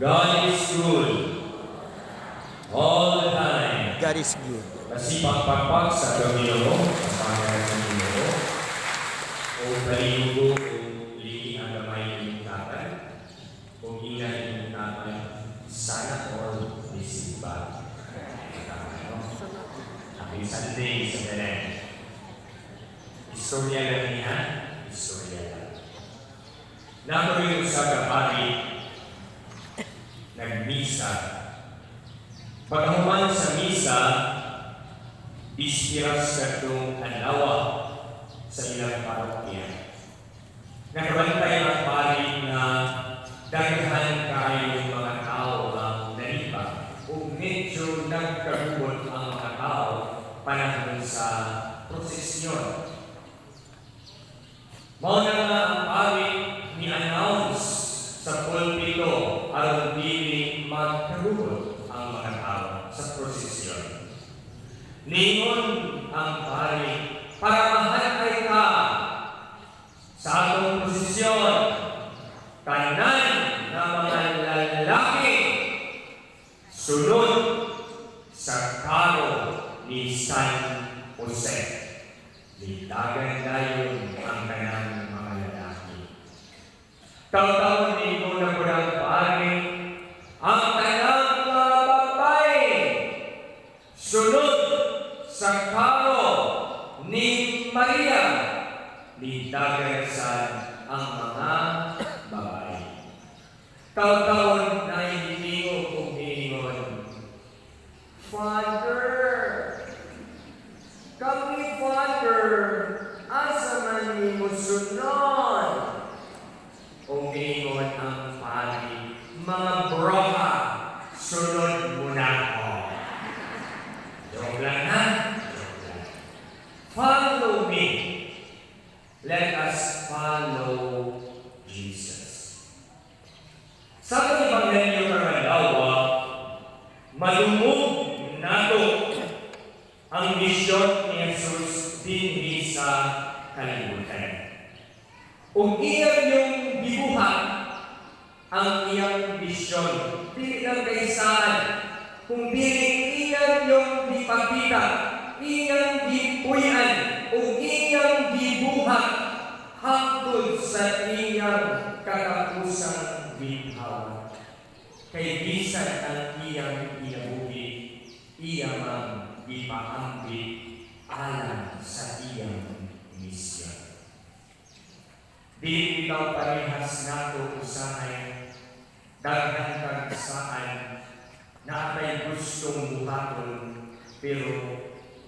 God is good all the time. God is good. Pasipakpakpak sa Ginoo, kasama sa Ginoo. O paligo o ligi ang gamay inyong tatay. O ina inyong tatay, sana all isimba. Happy Sunday sa tanan. Istorya lang niya, istorya lang. Natuloy sa kapari, nagmisa. Pagkahuman sa misa, ispiras kadtong adlaw sa ilang parokya. Nakabantay ang pari nga daghan kaayo mga tao ang nalibak ug medyo nagkagubot ang mga tao panahon sa prosesyon. Mao na nga ang pari ni-announce sa pulpito aron dili magkagubot ang mga tao sa prosesyon. Ningon ang pari, para mahalay ka sa atong prosesyon, tanan na mga lalaki sunod sa karo ni San Jose. Litagan dayon ang tanang mga lalaki. Taw-taw ni na po ng pari, ang tanang mga babae sunod sa karo ni Maria. Litagan sa ang mga babae. Taw-taon na initingo kung hiningon, "Father, kami, Father, asa man nimo sunod?" O ingon ang pari, "Mga broha, sunod mo na ako." Joke lang ha? Joke lang. Follow me. Let us follow Jesus. Sa atong Ebanghelyo karong adlaw, madungog nato ang misyon ni Jesus dinhi sa kalibutan. Ug iyang yung gibuhat ang iyang misyon. Dili lang kaysaan, kung dili iyang yung gipakita, iyang gipuy-an, ug iyang gibuhat hangtod sa iyang katapusang ginhawa. Kay bisan ang iyang kinabuhi, iya mang gipaambit alang sa iyang misyon. Dili bitaw parehas nato usahay, daghan kag saan naatay gustong buhaton pero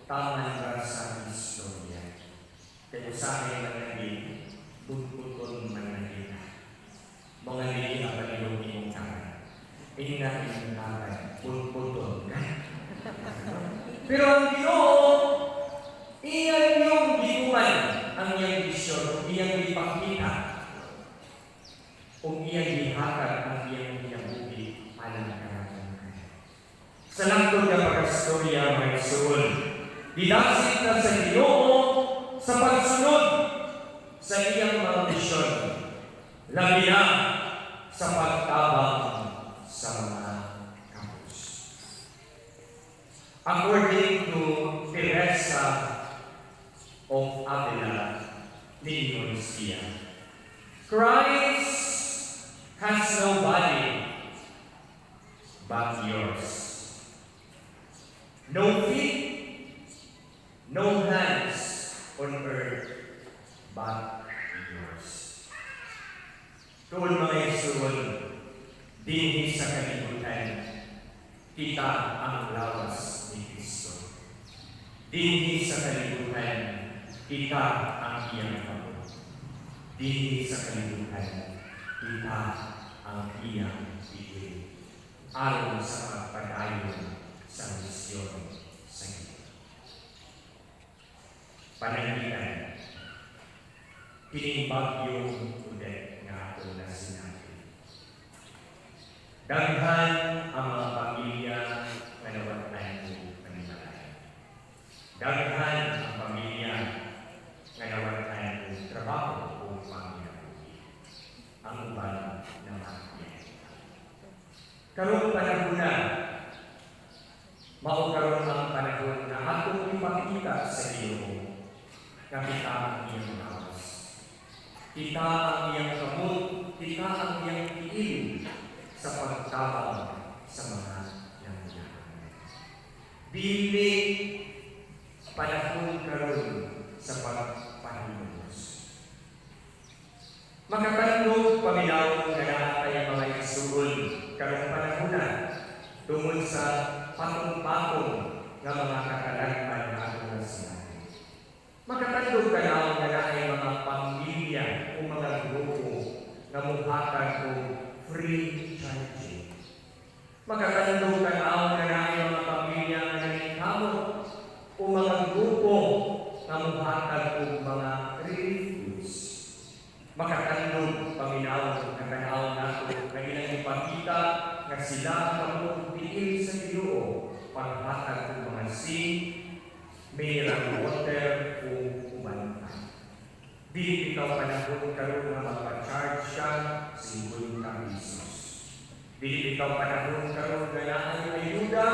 taman ra sa istorya. Kay usahay man lagi, butbuton man lagi. Mga dili ang palilong imong tangan. Ingna imong tangan, butbuton ka. Pero ang Ginoo, iyan yung gituman ang iyang misyon, iyang ipakita, o iyang gihatag ang iyang kinabuhi alang kanatong. Sa langtod nga pagkastorya, mga igsoon, didasig na sa Ginoo sa pagsunod sa iyang mga misyon, labi na sa pagtabang sa mga kapos. According to Teresa of Avila, niingon siya, "Christ has no body but yours. No feet, no hands on earth but yours." Tuod, mga igsoon, dinhi sa kalibutan, kita ang lawas ni Kristo. Dinhi sa kalibutan, kita ang iyang kamot. Dinhi sa kalibutan, kita ang iyang tiil. Aron sa pagpadayon sa misyon sa Ginoo. Pananglitan, kining bagyong Odette nga ato na sinabi. Daghan ang mga pamilya nga nawad-an og panimalay. Daghan ang pamilya nga nawad-an og trabaho o panginabuhi. Ang uban namatyan. Karong panahon na, mao karon ang panahon na atong ipakita sa Ginoo nga kita ang iyang gawas. Kita ang iyang kamot, kita ang iyang tiil sa pagtabang sa mga nangyahan. Dili panahon karon sa pagpahinumos. Makatandog paminaw nga naa tay mga igsuon karong panahon na tungod sa patong-patong nga mga katalagman nga atong nasinabi. Makatandog tanaw nga naay mga pamilya o mga grupo nga muhatag og free charging. Makatandog tanaw nga naay mga pamilya nga naningkamot o mga grupo nga muhatag og mga relief goods. Makatandog paminaw nga tanaw nato nga ilang ipakita nga sila ang tiil sa Ginoo paghatag og mga zinc, mineral water o uban pa. Dili bitaw panahon karon nga magpa-charge ka 50 pesos. Dili bitaw panahon karon nga naay ayuda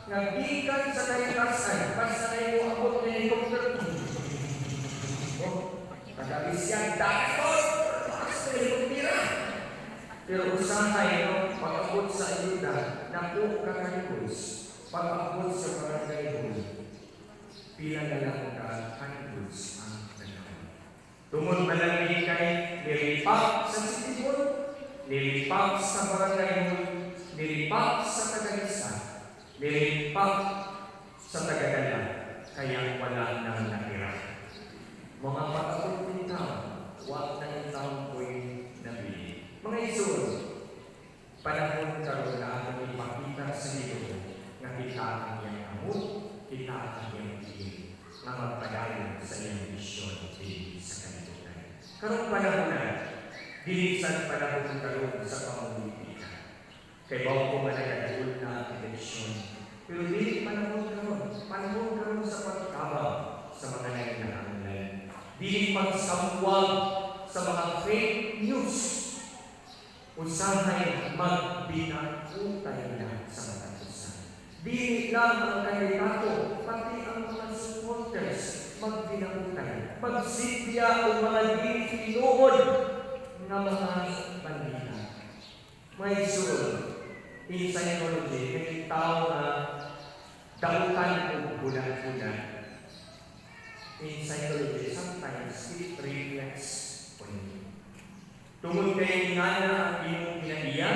nga gikan sa kalikasan basta na mo abot ng helicopter. Oh, taga-Isyan, dagat! Taas na helikoptera! Pero usahay, no, pag-abot sa ayuda, naku ka kanibos. Pag-abot sa barangay hall, pila na lang ka kanibos ang dalawa. Tungod man lang ni kay nilipak sa City Hall, nilipak sa barangay hall, nilipak sa tagalisa, nilipak sa tagadala, kaya wala nang natira. Mga pag-abot ni tao, wa na yung tao ko'y nabili. Mga igsoon, panahon karon na atong ipakita sa Ginoo nga kita ang iyang kamot, kita ang iyang tiil, nga magpadayon sa iyang misyon dinhi sa kalibutan. Karong panahon na, dili sa panahon karon sa pamumulitika. Kay bawo ko nga nagaduol na ang eleksyon. Pero dili panahon karon, panahon karon sa pagtabang sa mga nanginahanglan. Dili pagsamwag sa mga fake news. Usahay magbinakutay na sa matag usa. Dili lang ang kandidato, pati ang mga supporters magbinakutay. Magsidya o mga dili tinuod nga mga balita. Mga igsoon, in psychology, may tao na dautan o huna-huna. In psychology, sometimes it reflects on you. Tungod kay ingana ang imong kinaiya,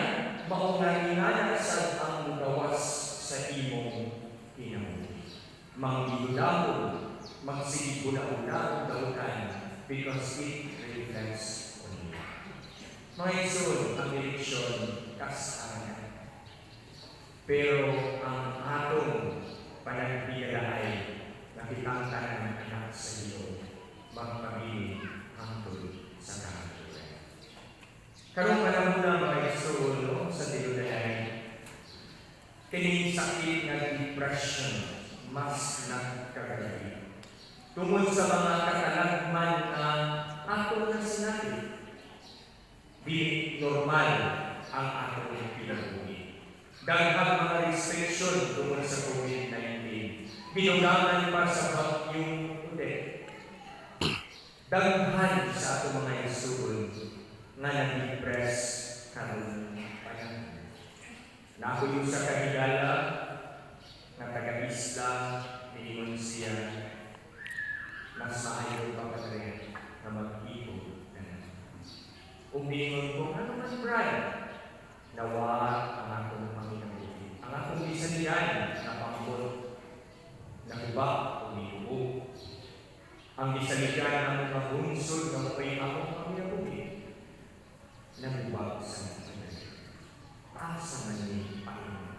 mao nga ingana sad ang mugawas sa imong kinabuhi. Manggidudahon, magsigig huna-huna og dautan because it reflects on you. Mga igsoon, ang eleksyon kasarangan. Pero ang atong panaghigalaan na kitang tanan anak sa Ginoo magpabilin hangtod sa kahangturan. Karong panahon na, mga igsoon, no, sa tinunayan, kining sakit nga depression mas nagkagabi. Tungod sa mga katalagman na ato na sinabi, di normal ang atong kinabuhi. Daghang mga restriction tungod sa COVID-19. Binugangan pa sa bagyong Odette. Daghan sa atong mga igsoon nga na-depress karon panahon. Nakuyo sa kahigala nga taga-isla, niingon siya, mas maayo pa, Padre, nga mag-ibo na lang. Ug niingon ko, "Ano man, Brad?" Nawa ang akong panginabuhi. Ang akong gisaligan na pambot, naguba o miuog. Ang gisaligan na mga bunsod nga mao'y akong panginabuhi, naguba sa tanan. Asa man ni Panginoon?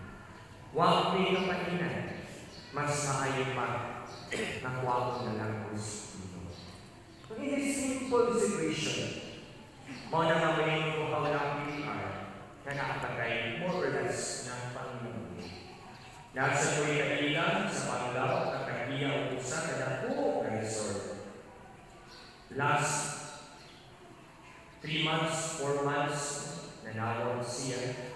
Wa mi kapainan, mas maayo pa nakuha ko na lang ko sa Ginoo. In this simple situation, mao na nga may ko how lucky we are na nakapatay more or less na Panginoon. Nasa ko'y kaila sa Panglao at tag-iya og usa ka dako ka resort. Last 3 months, 4 months, nanawag siya.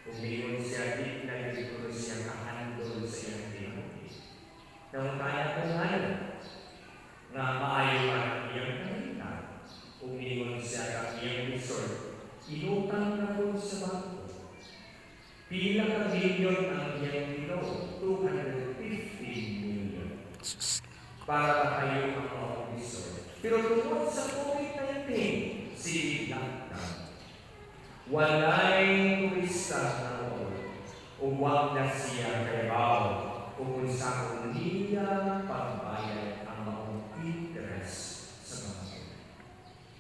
Kung miingon siya, di na siguro siya kahandol sa iyang kinabuhi. Nangutana kung ano, nga maayo man ang iyang kahimtang. Kung miingon siya kang iyang resort, inutang na po sa bangko. Pila ka milyon ang iyang ginoon? 250 million. Sus. Para matayo ang mga resort. Pero tungod sa COVID-19, sige lockdown. Walay turista na mool. Ug wa na siya kahibaw kung unsaon niya pagbayad ang maong interest sa bangko.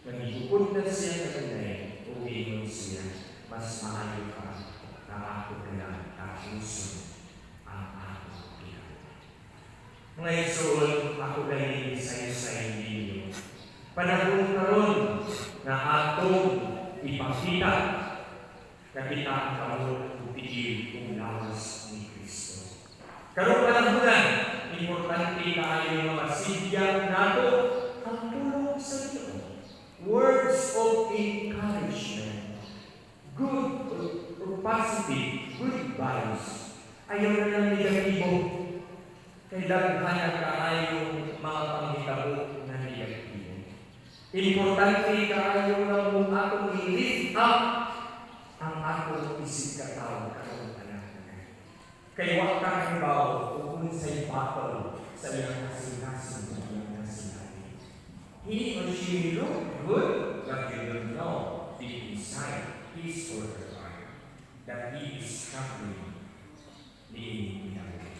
Nangigukod na siya kanunay, ug ingon siya, mas maayo pa na ako na lang tapuson ang akong kinabuhi. Mga igsoon, ako lang sa ninyo. Panahon karon na atong ipakita na kita ang kamot ug tiil ug lawas ni Kristo. Karong panahon, importante kaayo nga masigyan nato ang pulong sa Ginoo. Words of encouragement. Good or positive, good vibes. Ayaw na lang negatibo. Kay daghan na kaayong mga panghitabo na negatibo. Importante kaayo nga mo atong i-lift up ang atong isip katawo karong panahon. Kay wa ka kahibaw kung unsay battle sa iyang kasing-kasing ug iyang kasing. He or she may look good, but you don't know deep inside his or her heart that he is struggling niining kinabuhi.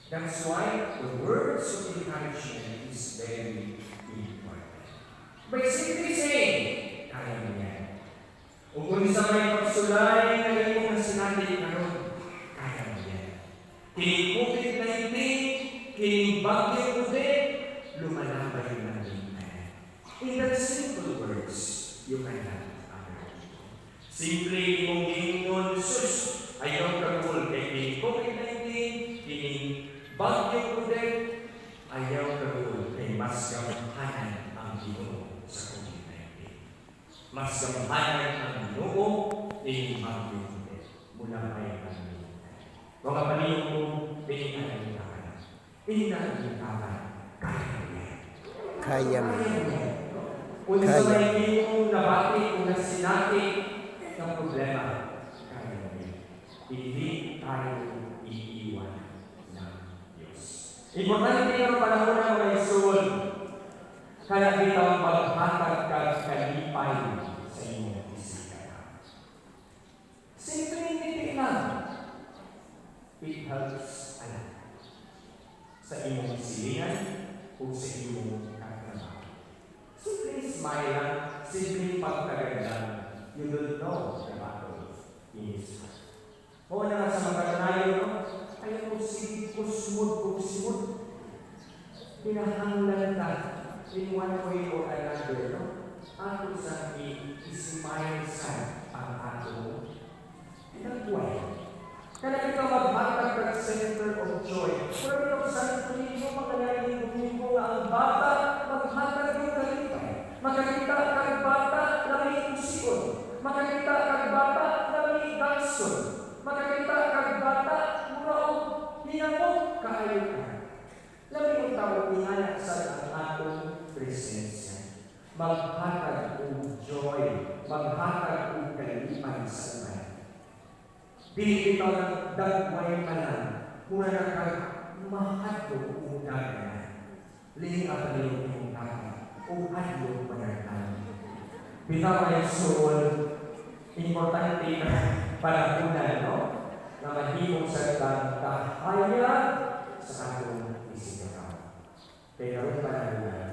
That's why the words of encouragement is very important. By simply saying, "Kaya mo yan." Ug unsa may pagsulay na imong nasinati karon, kaya mo yan. Kining COVID-19, kining Bagyo Odette, lumalabay na rin. In that simple words, you can help other people. Simple imong giingon, "Sus, ayaw kaguol kay kining COVID-19, kining Bagyo Odette, ayaw kaguol kay mas gamhanan ang Ginoo sa COVID-19. Mas gamhanan ang Ginoo kining Bagyo Odette." Mulabay ang. Mga palihog mo, pininalintakan. Pininalintakan, kaya mo yan. Kaya mo. Kaya mo yan. Kung sa Kaya. may imong nabati o nasinati ng problema, kaya mo yan. Hindi tayo iiwan ng Diyos. Importante ang panahon ng mga igsoon. Kaya kita maghatag kag kalipay sa imong isipan. Simple ngiti lang. It helps a lot. Sa imong silingan o sa imong katrabaho. Simple smile lang, simple pagtagad lang, you don't know the battle in his heart. Oo na nga sa mga kanayon, no? Ayaw mo sige, kusmod, kusmod. Kinahanglan ka in one way or another, no? Ato sa i-smile sa ang atong pinagbuhay. Kaya kita maghatag kag center of joy. Pero ikaw sa Domingo, mga laing Domingo nga ang bata, maghatag yung kalipay. Makakita kag bata na may kusion. Makakita kag bata na may gakson. Makakita kag bata mura og hinamok kaayo ka. Labi ang tao ingana sa ang atong presensya. Maghatag og joy, maghatag og kalipay sa uban. Dili bitaw ng dagway pa lang, mura na kag mahadlok o daganan. Lihi ang palihog imong tatay o hadlok managtan. Bitaw ay soul, importante na panahunan, no? Na mahimong sa kang kahayag sa atong isigakaw. Kaya karon panahunan,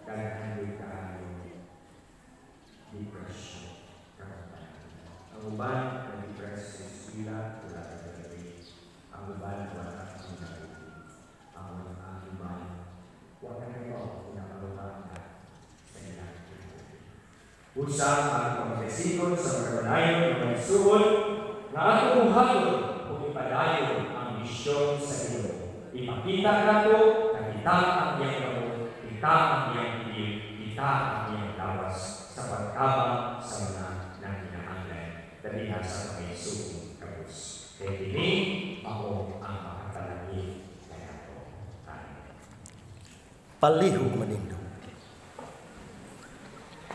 daghan kaayo depression karon panahunan. Ang uban na depressed sa eskwela, wala ka graduate. Ang uban, wala ka kinabuhi. Ang uban, wala ka kayo pinakalutaan na sa ilang kinabuhi. Usa ang pagkasikon sa mga kanayon ng mga igsoon na atong buhaton kung ipadayon ang misyon sa Ginoo. Ipakita nato na kita ang iyang kamot, kita ang iyang tiil, kita ang iyang lawas sa pagtabang sa mga nanginahanglan. Dali na sa mga igsoon. Kay kini mao ang makakalami kanato. Amen. Palihog manindog.